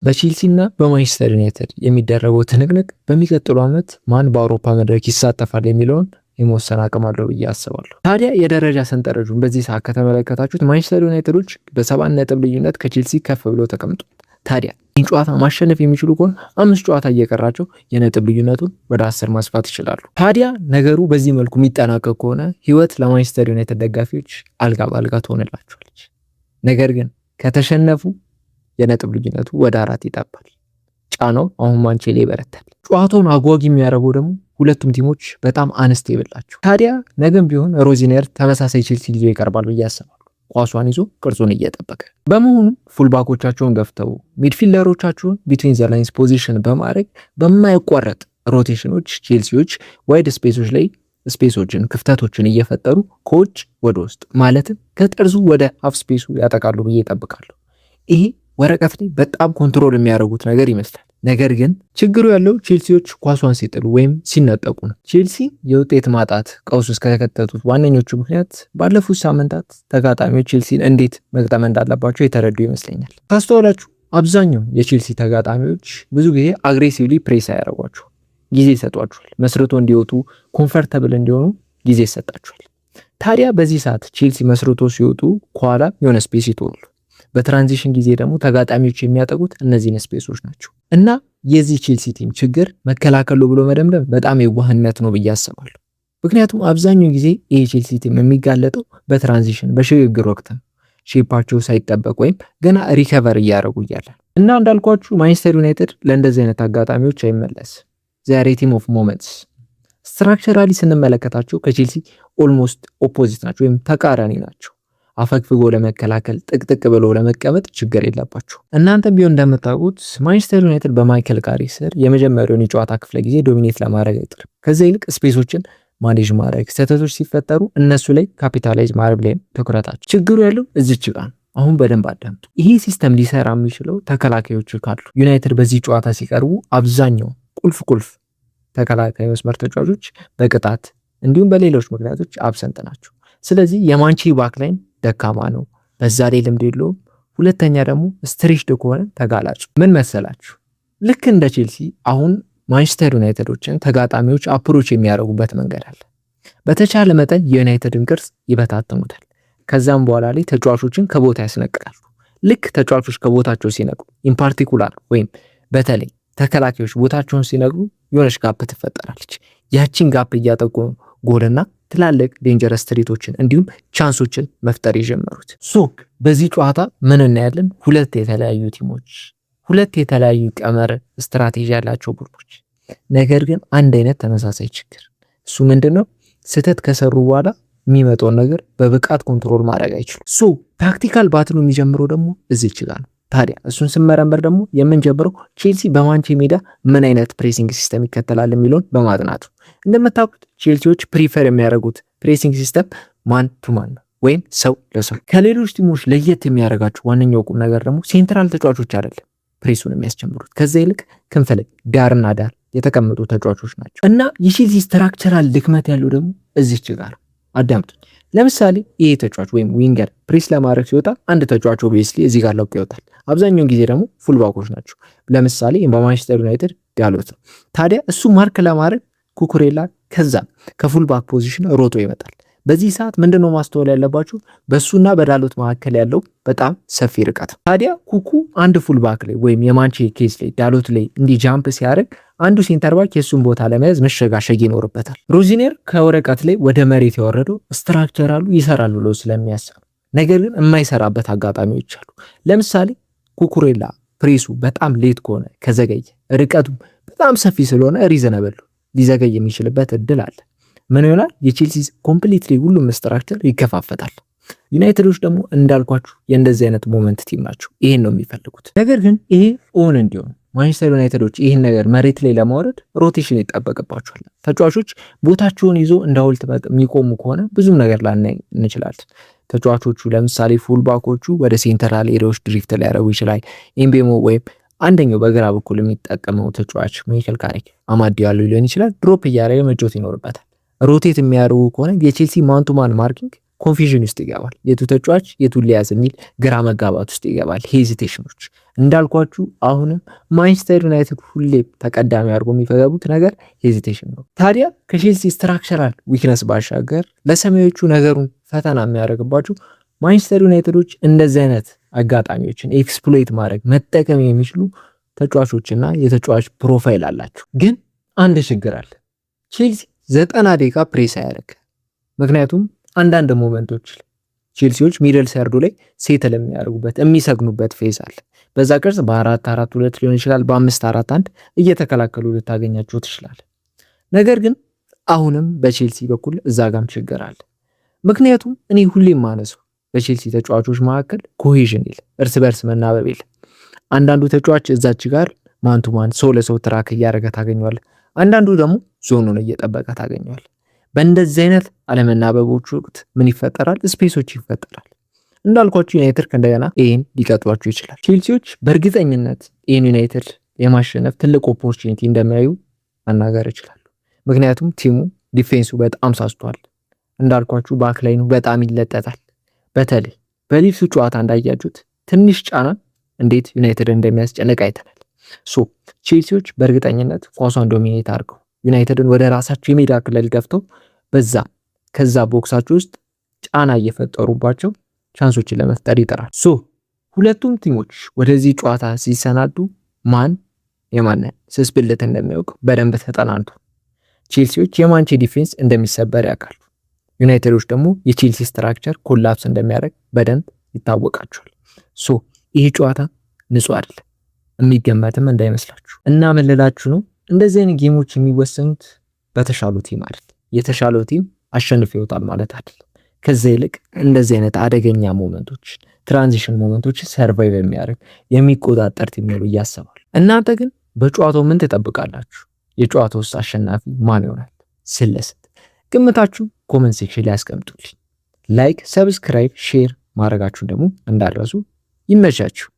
በቼልሲና በማንቸስተር ዩናይትድ የሚደረገው ትንቅንቅ በሚቀጥሉ ዓመት ማን በአውሮፓ መድረክ ይሳተፋል የሚለውን የመወሰን አቅም አለው ብዬ አስባለሁ። ታዲያ የደረጃ ሰንጠረዡን በዚህ ሰዓት ከተመለከታችሁት ማንቸስተር ዩናይትዶች በ7 ነጥብ ልዩነት ከቼልሲ ከፍ ብሎ ተቀምጧል። ታዲያ ይህን ጨዋታ ማሸነፍ የሚችሉ ከሆነ 5 ጨዋታ እየቀራቸው የነጥብ ልዩነቱን ወደ 10 ማስፋት ይችላሉ። ታዲያ ነገሩ በዚህ መልኩ የሚጠናቀቅ ከሆነ ህይወት ለማንቸስተር ዩናይትድ ደጋፊዎች አልጋ በአልጋ ትሆንላቸዋለች። ነገር ግን ከተሸነፉ የነጥብ ልዩነቱ ወደ 4 ይጠባል። ጫናው አሁን ማንቼ ላይ ይበረታል። ጨዋታውን አጓጊ የሚያደርገው ደግሞ ሁለቱም ቲሞች በጣም unstable ናቸው። ታዲያ ነገም ቢሆን ሮዚኒየር ተመሳሳይ ቼልሲ ይዞ ይቀርባል ብዬ አስባለሁ። ኳሷን ይዞ ቅርጹን እየጠበቀ በመሆኑ fullback ኦቻቸውን ገፍተው midfielder ኦቻቸውን between the lines position በማድረግ በማይቋረጥ rotation ኦች ቼልሲዎች wide space ኦች ላይ space ኦችን፣ ክፍተቶችን እየፈጠሩ ከውጭ ወደ ውስጥ፣ ማለትም ከጠርዙ ወደ half space ኡ ያጠቃሉ ብዬ እጠብቃለሁ። ይሄ ወረቀት ላይ በጣም control የሚያደርጉት ነገር ይመስላል። ነገር ግን ችግሩ ያለው ቼልሲዎች ኳሷን ሲጥሉ ወይም ሲነጠቁ ነው። ቼልሲ የውጤት ማጣት ቀውስ ውስጥ ከከተቱት ዋነኞቹ ምክንያት ባለፉት ሳምንታት ተጋጣሚዎች ቼልሲን እንዴት መግጠም እንዳለባቸው የተረዱ ይመስለኛል። ካስተዋላችሁ አብዛኛው የቼልሲ ተጋጣሚዎች ብዙ ጊዜ aggressively press አያደርጓቸው፣ ጊዜ ይሰጧቸዋል። መስርቶ እንዲወጡ፣ comfortable እንዲሆኑ ጊዜ ይሰጣቸዋል። ታዲያ በዚህ ሰዓት ቼልሲ መስርቶ ሲወጡ ከኋላ የሆነ space ይተዋሉ። በ transition ጊዜ ደግሞ ተጋጣሚዎች የሚያጠቁት እነዚህን space ኦች ናቸው። እና የዚህ ቼልሲ team ችግር መከላከሉ ብሎ መደምደም በጣም የዋህነት ነው ብዬ አስባለሁ። ምክንያቱም አብዛኛው ጊዜ ይህ ቼልሲ team የሚጋለጠው በ transition፣ በሽግግር ወቅት ነው። Shape ኣቸው ሳይጠበቅ ወይም ገና recover እያደረጉ እያለ። እና እንዳልኳችሁ ማንቸስተር ዩናይትድ ለእንደዚህ አይነት አጋጣሚዎች አይመለስ። They are a team of moments። Structurally ስንመለከታቸው ከቼልሲ almost opposite ናቸው ወይም ተቃራኒ ናቸው። አፈግፍጎ ለመከላከል፣ ጥቅጥቅ ብሎ ለመቀመጥ ችግር የለባቸው። እናንተም ቢሆን እንደምታውቁት ማንቸስተር ዩናይትድ በማይከል ካሪክ ስር የመጀመሪያውን የጨዋታ ክፍለ ጊዜ dominate ለማድረግ አይጥርም። ከዚያ ይልቅ space ኦችን manage ማድረግ፣ ስህተቶች ሲፈጠሩ እነሱ ላይ capitalize ማድረግ ላይ ትኩረታቸው። ችግሩ ያለው እዚች ጋር ነው። አሁን በደንብ አዳምጡ። ይሄ system ሊሰራ የሚችለው ተከላካዮች ካሉ። ዩናይትድ በዚህ ጨዋታ ሲቀርቡ አብዛኛው ቁልፍ ቁልፍ ተከላካይ መስመር ተጫዋቾች በቅጣት እንዲሁም በሌሎች ምክንያቶች absent ናቸው። ስለዚህ የማንቼ backline ደካማ ነው። በዛ ላይ ልምድ የለውም። ሁለተኛ ደግሞ stretched ከሆነ ተጋላጭ። ምን መሰላችሁ? ልክ እንደ ቼልሲ አሁን ማንቸስተር ዩናይትዶችን ተጋጣሚዎች approach የሚያደርጉበት መንገድ አለ። በተቻለ መጠን የዩናይትድን ቅርጽ ይበታተኑታል። ከዛም በኋላ ላይ ተጫዋቾችን ከቦታ ያስነቅላሉ። ልክ ተጫዋቾች ከቦታቸው ሲነቅሉ፣ in particular ወይም በተለይ ተከላካዮች ቦታቸውን ሲነቅሉ የሆነች gap ትፈጠራለች። ያቺን gap እያጠቁ ጎልና ትላልቅ dangerous threat ኦችን እንዲሁም chance ኦችን መፍጠር የጀመሩት። So በዚህ ጨዋታ ምን እናያለን? ሁለት የተለያዩ team ኦች፣ ሁለት የተለያዩ ቀመር ስትራቴጂ ያላቸው ቡድኖች፣ ነገር ግን አንድ አይነት ተመሳሳይ ችግር። እሱ ምንድን ነው? ስህተት ከሰሩ በኋላ የሚመጣውን ነገር በብቃት control ማድረግ አይችሉም። So tactical battle ኡ የሚጀምረው ደግሞ እዚች ጋር ነው። ታዲያ እሱን ስመረምር ደግሞ የምንጀምረው ቼልሲ በማንቼ ሜዳ ምን አይነት pressing system ይከተላል የሚለውን በማጥናቱ። እንደምታውቁት ቼልሲዎች prefer የሚያደርጉት pressing system man to man ነው ወይም ሰው ለሰው። ከሌሎች team ኦች ለየት የሚያደርጋቸው ዋነኛው ቁም ነገር ደግሞ central ተጫዋቾች አይደለም ፕሬሱን የሚያስጀምሩት፣ ከዛ ይልቅ ክንፍ ላይ ዳርና ዳር የተቀመጡ ተጫዋቾች ናቸው። እና የቼልሲ structural ድክመት ያለው ደግሞ እዚች ጋር፣ አዳምጡኝ። ለምሳሌ ይሄ ተጫዋች ወይም winger press ለማድረግ ሲወጣ አንድ ተጫዋች obviously እዚህ ጋር ለቆ ይወጣል። አብዛኛውን ጊዜ ደግሞ fullback ኦች ናቸው። ለምሳሌ በማንቸስተር ዩናይትድ ዳሎት ነው። ታዲያ እሱ mark ለማድረግ ኩኩሬላ ከዛ ከ fullback position ሮጦ ይመጣል። በዚህ ሰዓት ምንድነው ማስተዋል ያለባችሁ? በእሱና በዳሎት መካከል ያለው በጣም ሰፊ ርቀት። ታዲያ ኩኩ አንድ fullback ላይ ወይም የማንቼ case ላይ ዳሎት ላይ እንዲህ jump ሲያደርግ አንዱ center back የእሱን ቦታ ለመያዝ መሸጋሸግ ይኖርበታል። ሮዚኔር ከወረቀት ላይ ወደ መሬት ያወረደው structural ኡ ይሰራል ብሎ ስለሚያስብ፣ ነገር ግን የማይሰራበት አጋጣሚዎች አሉ። ለምሳሌ ኩኩሬላ ፕሬሱ በጣም late ከሆነ፣ ከዘገየ፣ ርቀቱ በጣም ሰፊ ስለሆነ reasonable ሊዘገይ የሚችልበት እድል አለ። ምን ይሆናል? የቼልሲ completely ሁሉም structure ይከፋፈታል። ዩናይትዶች ደግሞ እንዳልኳችሁ የእንደዚህ አይነት moment team ናቸው። ይሄን ነው የሚፈልጉት። ነገር ግን ይሄ እውን እንዲሆን ማንቸስተር ዩናይትዶች ይህን ነገር መሬት ላይ ለማውረድ rotation ይጠበቅባቸዋል። ተጫዋቾች ቦታቸውን ይዞ እንደ ሐውልት የሚቆሙ ከሆነ ብዙም ነገር ላናይ እንችላለን። ተጫዋቾቹ ለምሳሌ fullback ኦቹ ወደ central area ዎች drift ሊያደርጉ ይችላል። ኤምቤሞ ወይም አንደኛው በግራ በኩል የሚጠቀመው ተጫዋች ማይክል ካሪክ፣ አማድ ዲያሎ ሊሆን ይችላል፣ drop እያደረገ መጫወት ይኖርበታል። Rotate የሚያደርጉ ከሆነ የቼልሲ man to man marking Confusion ውስጥ ይገባል። የቱ ተጫዋች የቱን ሊያዝ የሚል ግራ መጋባት ውስጥ ይገባል። Hesitation ኦች እንዳልኳችሁ አሁንም ማንቸስተር ዩናይትድ ሁሌ ተቀዳሚ አድርጎ የሚፈገቡት ነገር hesitation ነው። ታዲያ ከቼልሲ structural weakness ባሻገር ለሰማያዊዎቹ ነገሩን ፈተና የሚያደርግባቸው ማንቸስተር ዩናይትዶች እንደዚህ አይነት አጋጣሚዎችን exploit ማድረግ፣ መጠቀም የሚችሉ ተጫዋቾችና የተጫዋች profile አላቸው። ግን አንድ ችግር አለ። ቼልሲ 90 ደቂቃ ፕሬስ አያደርግ። ምክንያቱም አንዳንድ moment ኦች ቼልሲዎች middle third ኡ ላይ settle የሚያደርጉበት፣ የሚሰግኑበት phase አለ። በዛ ቅርጽ በ4-4-2 ሊሆን ይችላል፣ በ5-4-1 እየተከላከሉ ልታገኛቸው ትችላል። ነገር ግን አሁንም በቼልሲ በኩል እዛ ጋም ችግር አለ። ምክንያቱም እኔ ሁሌም ማነሰው በቼልሲ ተጫዋቾች መካከል cohesion የለም፣ እርስ በርስ መናበብ የለም። አንዳንዱ ተጫዋች እዛች ጋር man to man፣ ሰው ለሰው track እያደረገ ታገኘዋለህ። አንዳንዱ ደግሞ ዞኑን እየጠበቀ ታገኘዋለህ። በእንደዚህ አይነት አለመናበቦች ወቅት ምን ይፈጠራል? Space ኦች ይፈጠራል። እንዳልኳችሁ ዩናይትድ ከእንደገና ይህን ሊቀጧቸው ይችላል። ቼልሲዎች በእርግጠኝነት ይህን ዩናይትድ የማሸነፍ ትልቅ opportunity እንደሚያዩ መናገር ይችላሉ። ምክንያቱም team ኡ defense ኡ በጣም ሳስቷል። እንዳልኳችሁ backline ኑ በጣም ይለጠጣል። በተለይ በሊድሱ ጨዋታ እንዳያችሁት ትንሽ ጫና እንዴት ዩናይትድ እንደሚያስጨንቅ አይተናል። So ቼልሲዎች በእርግጠኝነት ኳሷን dominate አድርገው ዩናይትድን ወደ ራሳቸው የሜዳ ክልል ገፍተው በዛ ከዛ box ኣቸው ውስጥ ጫና እየፈጠሩባቸው chance ኦችን ለመፍጠር ይጥራል። So ሁለቱም team ኦች ወደዚህ ጨዋታ ሲሰናዱ ማን የማንን ስስ ብልት እንደሚያውቅ በደንብ ተጠናንቶ፣ ቼልሲዎች የማንቼ defense እንደሚሰበር ያውቃሉ። ዩናይትዶች ደግሞ የቼልሲ structure collapse እንደሚያደርግ በደንብ ይታወቃቸዋል። So ይህ ጨዋታ ንጹህ አይደለም፣ የሚገመትም እንዳይመስላችሁ። እና ምን ልላችሁ ነው፣ እንደዚህ አይነት game ኦች የሚወሰኑት በተሻለው team አይደል። የተሻለው team አሸንፎ ይወጣል ማለት አይደለም። ከዛ ይልቅ እንደዚህ አይነት አደገኛ moment ኦች፣ transition moment ኦች survive የሚያደርግ፣ የሚቆጣጠር team ነው እያሰባሉ። እናንተ ግን በጨዋታው ምን ትጠብቃላችሁ? የጨዋታው ውስጥ አሸናፊ ማን ይሆናል? ስለስት ግምታችሁ comment section ላይ ያስቀምጡልኝ። Like፣ subscribe፣ share ማድረጋችሁን ደግሞ እንዳትረሱ። ይመቻችሁ።